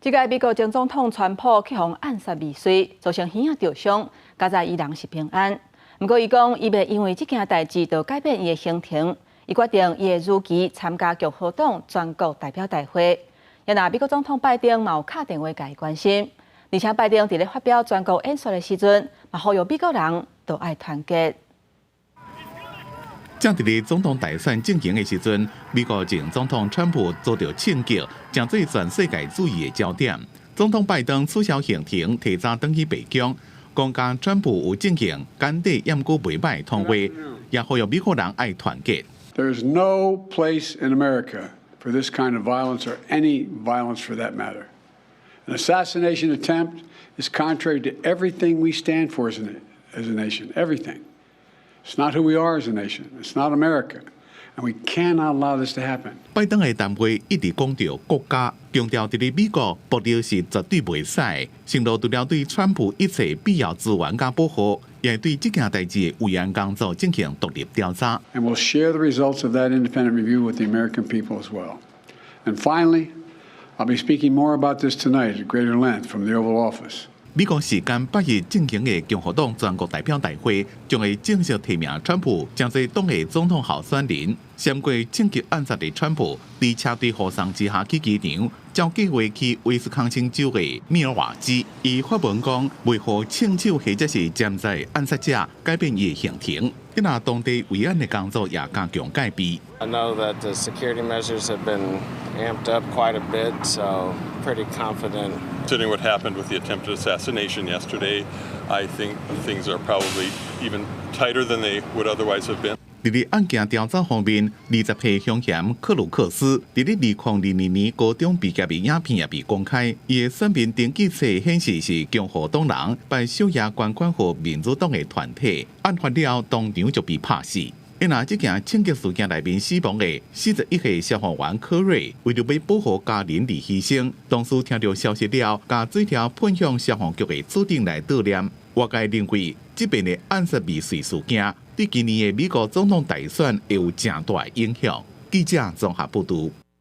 這個美國前總統川普去予暗殺未遂，造成耳仔著傷，佳哉伊人是平安。毋過伊講，伊袂因為這件代誌就改變伊的行程，伊決定伊會如期參加共和黨全國代表大會。也若美國總統拜登嘛有敲電話共伊關心，而且拜登佇咧發表全國演說的時陣，嘛呼籲美國人都愛團結。正佇咧總統大選進行的時陣，美國前總統川普遭著槍擊，成做全世界注意的焦點。總統拜登取消行程，提早轉去白宮，講佮川普有進行簡短猶閣袂䆀通話，也呼籲美國人愛團結。 There is no place in America for this kind of violence or any violence for that matter. An assassination attempt is contrary to everything we stand for as a nation, everything. It's not who we are as a nation. It's not America. And we cannot allow this to happen. 拜登的談話一直講著國家，強調佇咧美國暴力是絕對袂使，承諾除了對川普一切必要資源佮保護，也會對這件代誌的維安工作進行獨立調查。 And we'll share the results of that independent review with the American people as well. And finally, I'll be speaking more about this tonight at greater length from the Oval Office. 美國時間8日進行的共和黨全國代表大會，將會正式提名川普，成做黨的總統候選人。閃過槍擊暗殺的川普，佇車隊護送之下去機場，照計劃去威斯康星州的密爾瓦基。伊發文講，袂予槍手或者是潛在暗殺者改變伊的行程。這若當地維安的工作也加強戒備。 I know that the security measures have been amped up quite a bit, so pretty confident. Considering what happened with the attempted assassination yesterday, I think things are probably even tighter than they would otherwise have been. 佇咧案件調查方面，20歲兇嫌克魯克斯佇咧2022年高中畢業的影片也被公開。伊的選民登記冊顯示是共和黨人，敗小額捐款予民主黨的團體。案發了後當場就被拍死。因若這件槍擊事件內面死亡的41歲消防員科瑞，為著欲保護家人而犧牲。當時聽著消息了後，共水柱噴向消防局的處長來悼念。外界認為，這遍的暗殺未遂事件，對今年的美國總統大選會有誠大影響。記者綜合報導。